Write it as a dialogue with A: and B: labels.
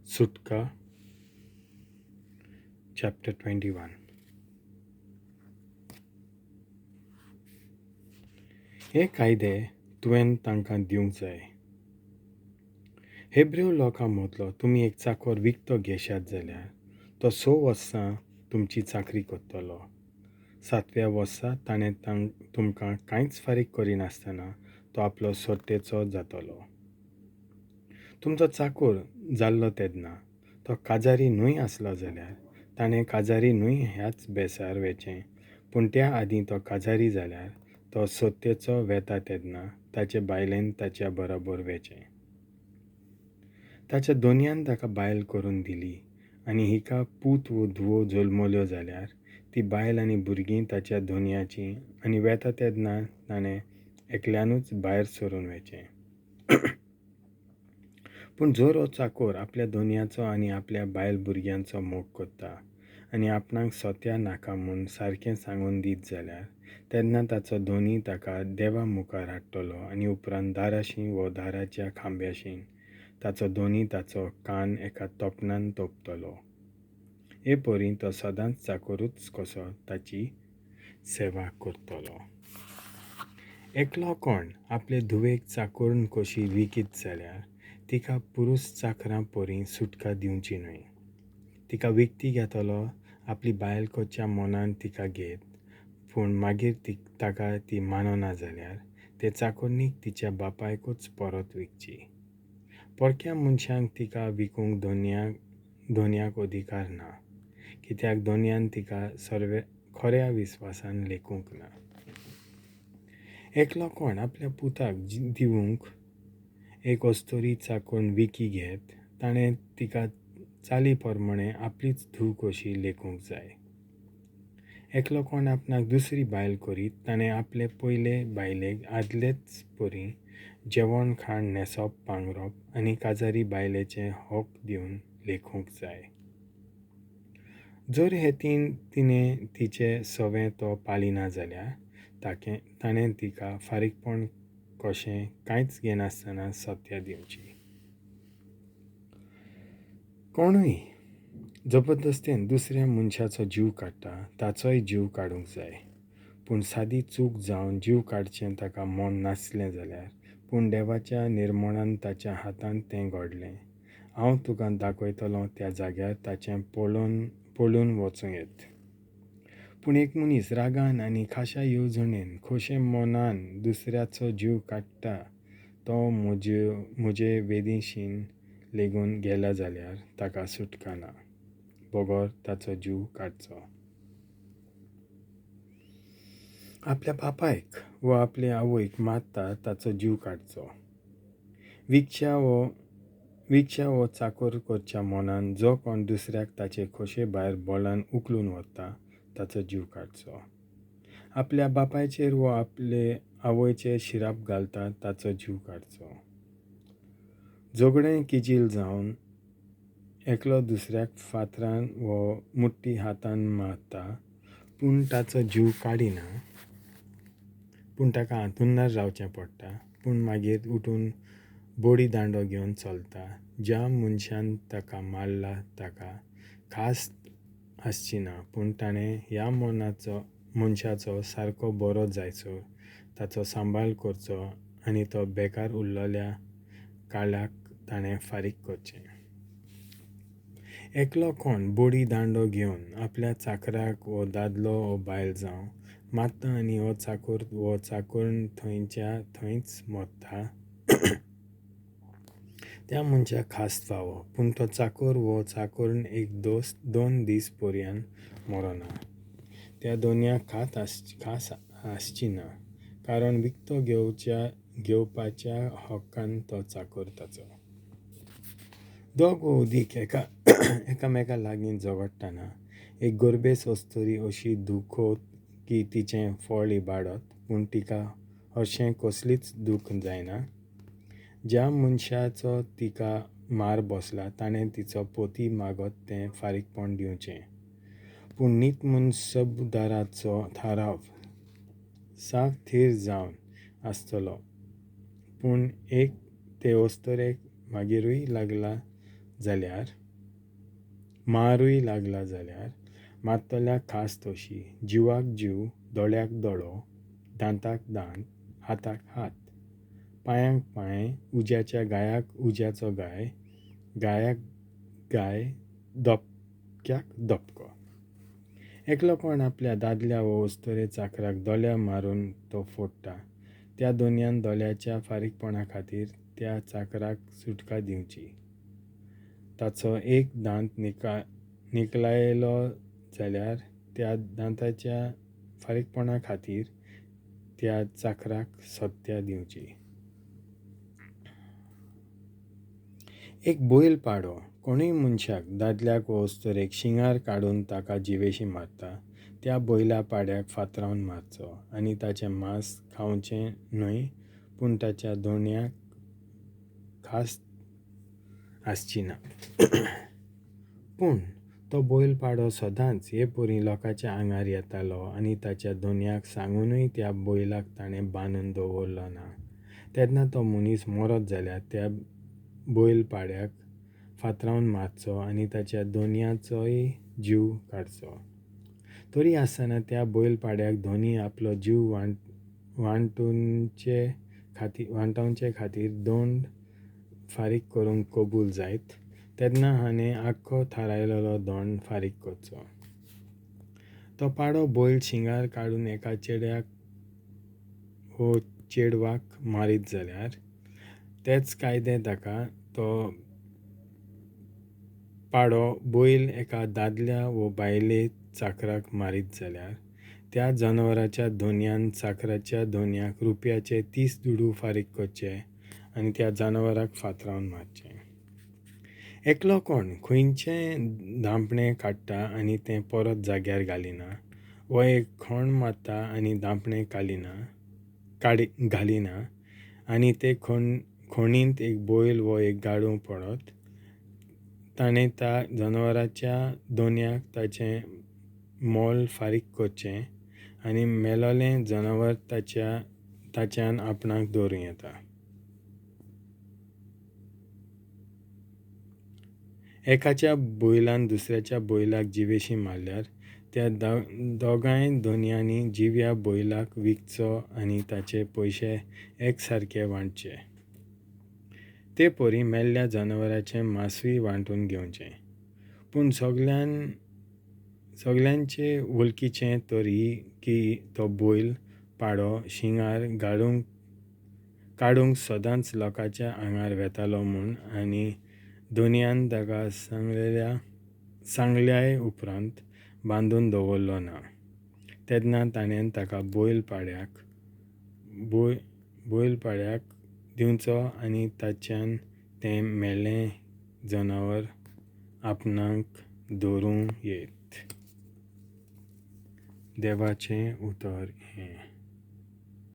A: सुटका चॅप्टर 21. हे कायदे तुवें तांकां दिवंक जाय. हेब्रेव लोकां मदलो तुमी एक चाकोर विकतो घेशात जाल्यार तो 6 वर्सां तुमची चाकरी करतलो. 7व्या वर्सा ताणें तुमकां कांयच फारीक करिनासतना तो आपलो सोट्टेचो जातलो. तुमचो चाकोर जाल्लो तेन्ना तो काजारी न्हय आसलो जाल्यार ताणें काजारी न्हय ह्याच बेसार वेचें, पूण त्या आदीं तो काजारी जाल्यार तो सोत्तेचो वेता तेन्ना ताचे बायलेन ताच्या बरोबर वेचें. ताच्या दोनयान ताका बायल करून दिली आनी हिका पूत वो धुवो जल्मल्यो जाल्यार ती बायल आनी भुरगीं ताच्या दोनयाचीं आनी वेता तेन्ना ताणें एकल्यानूच भायर सरून वेचें. पूण जर हो चाकोर आपल्या दोनयाचो आनी आपल्या बायल भुरग्यांचो मोग करता आनी आपणाक सोत्या नाका म्हूण सारकें सांगून दीत जाल्यार तेन्ना ताचो दोनी ताका देवा मुखार हाडटलो आनी उपरांत दाराशी वो दाराच्या खांब्याशी ताचो दोनी ताचो कान एका तोपणान तोपतलो. हे परी तो सदांच चाकोरूच कसो ताची सेवा करतलो. एकलो कोण आपले धुवेक चाकोरून कशी विकीत जाल्यार तिका पुरूस चाकरां परी सुटका दिवची न्हय. तिका विकती घेतलो आपली बायल करच्या मनान तिका घेत, पूण मागीर ताका ती मानना जाल्यार ते चाकोरणीक तिच्या बापायकूच परत विकची. परक्या मनशांक तिका विकूंक दोनयाक अधिकार ना, कित्याक दोनयान तिका खऱ्या विस्वासान लेखूंक ना. एकलो कोण आपल्या पुताक दिवंक एक अस्तोरी चाकोरून विकी घेत ताणें तिका चाली प्रमाणे आपलीच धूव कशी लेखूंक जाय. एकलो कोण आपणाक दुसरी बायल करीत ताणें आपले पयले बायलेक आदलेच परी जेवण खाण न्हेसप पांगरप आनी काजारी बायलेचे हक दिवन लेखूंक जाय. जर हे तिणें तिचे सवें तो पालिना जाल्यार ताणें तिका फारीकपण कशें कांयच घेनासतना सत्या दिवची. कोणूय जबरदस्तेन दुसऱ्या मनशाचो जीव काडटा ताचोय जीव काडूंक जाय. पूण सादी चूक जावन जीव काडचें ताका मन नासलें जाल्यार, पूण देवाच्या निर्मणान ताच्या हातान तें घडलें, हांव तुका दाखयतलो त्या जाग्यार ताचें पळोवन वचूं येत. पूण एक मनीस रागान आनी खाशा येवजणेन खोशे मनान दुसऱ्याचो जीव काडटा तो म्हजे वेदीशीन लेगून गेला जाल्यार ताका सुटका ना, बगर ताचो जीव काडचो. आपल्या बापायक व आपले आवयक मारता ताचो जीव काडचो. विकच्या वो चाकोर करच्या मनान जो कोण दुसऱ्याक ताचे खोशे भायर बळान उखलून व्हरता ताचो जीव काडचो. आपल्या बापायचेर वो आपले आवयचेर शिराप घालता ताचो जीव काडचो. झगडें किजील जावन एकलो दुसऱ्याक फातरान वो मुट्टी हातान मारता पूण ताचो जीव काडिना, पूण ताका हांतुळणार रावचें पडटा, पूण मागीर उठून बडी दांडो घेवन चलता. ज्या मनशान ताका मारला ताका खास आसची ना, पूण ताणें ह्या मनशाचो सारको बरो जायसर ताचो सांबाळ करचो आनी तो बेकार उरलेल्या काळाक ताणें फारीक करचें. एकलो कोण बडी दांडो घेवन आपल्या चाकराक वो दादलो वो बायल जावं मारता आनी हो चाकोर वो चाकोरून थंयच्या थंयच मरता त्या मनशाक खास फावो, पूण तो चाकोर वो चाकोरून 1-2 दीस पर्यंत मरना त्या दोनयाक खास आसची ना, कारण विकतो घेवपाच्या हक्कान तो चाकोर ताचो. दोग वो उदीक एकामेका लागीं झगडटना एक गर्भेस अस्तोरी अशी दुखोत की तिचें फळ इबाडत, पूण तिका हरशें कसलीच दूख जायना. ज्या मनशाचो तिका मार बसला ताणें तिचो पोती मागत तें फारीकपण दिवचें. पूण नीतमनसबदाराचो थाराव साफ थीर जावन आसतलो, पूण एक ते अस्तोरेक मागीरूय लागला जाल्यार मारूय लागला जाल्यार मारतल्याक खास तशी, जिवाक जीव, दोळ्याक दोळो, दांताक दांत, हाताक हात, पांयांक पांय, उज्याच्या गायाक उज्याचो गाय, गायाक गाय, दोपक्याक दोपको. एकलो कोण आपल्या दादल्या वो अस्तुरे चाकराक दोल्या मारून तो फोडटा, त्या दोनयान दोल्याच्या फारीकपणा खातीर त्या चाकराक सुटका दिवची. ताचो एक दांत निकलायलो जाल्यार त्या दांताच्या फारीकपणा खातीर त्या चाकराक सत्या दिवची. एक बैल पाडो कोणूय मनशाक, दादल्याक वो अस्तुरेक शिंगार काडून ताका जिवेशी मारता, त्या बैला पाड्याक फातरावन मारचो आनी ताचें मांस खावचें न्हय, पूण ताच्या दोण्याक खास आसची ना. पूण तो बैल पाडो सदांच हे परीं लोकांच्या आंगार येतालो आनी ताच्या धनयाक सांगुनूय त्या बैलाक ताणें बांदून दवरलो ना, तेन्ना तो मनीस मरत जाल्यार त्या बैल पाड्याक फातरावन मारचो आनी ताच्या धनयाचोय जीव काडचो. तरी आसतना त्या बैल पाड्याक धनी आपलो जीव वांटोवचे खातीर दंड फारीक करूंक कबूल जायत, तेन्ना हाणें आख्खो थारायलेलो दंड फारीक करचो. तो पाडो बैल शिंगार काडून एका चेड्याक वो चेडवाक मारीत जाल्यार तेच कायदे ताका. तो पाडो बैल एका दादल्या वो बायले चाकराक मारीत जाल्यार त्या जनावराच्या धनयान चाकराच्या धनयाक रुपयाचे 30 दुडू फारीक करचे आनी त्या जनावराक फातरावन मारचें. एकलो कोण खंयचें धांपणें काडटा आनी तें परत जाग्यार घालिना, वो एक खण मारता आनी धांपणें घालिना आनी ते खणींत एक बैल वो एक गाडू पडत, ताणें त्या जनावराच्या धनयाक ताचें मोल फारीक करचें आनी मेलोलें जनावर ताच्यान आपणाक दवरूं येता. एकाच्या बैलान दुसऱ्याच्या बैलाक जिवेशी मारल्यार त्या दोगांय धनयांनी जिव्या बैलाक विकचो आनी ताचे पयशे एकसारके वांटचे. ते परी मेल्ल्या जनावराचें मांसूय वांटून घेवचें. पूण सगल्यांचे वळखीचें तर ही की तो बैल पाडो शिंगार काडूंक सदांच लोकांच्या आंगार वेतालो म्हूण आनी धनयान ताका सांगल्याय उपरांत बांदून दवरलो ना, तेन्ना ताणें ताका बैल पाड्याक दिवचो आनी ताच्यान तें मेल्लें जनावर आपणाक दवरूं येत. देवाचें उतर हें.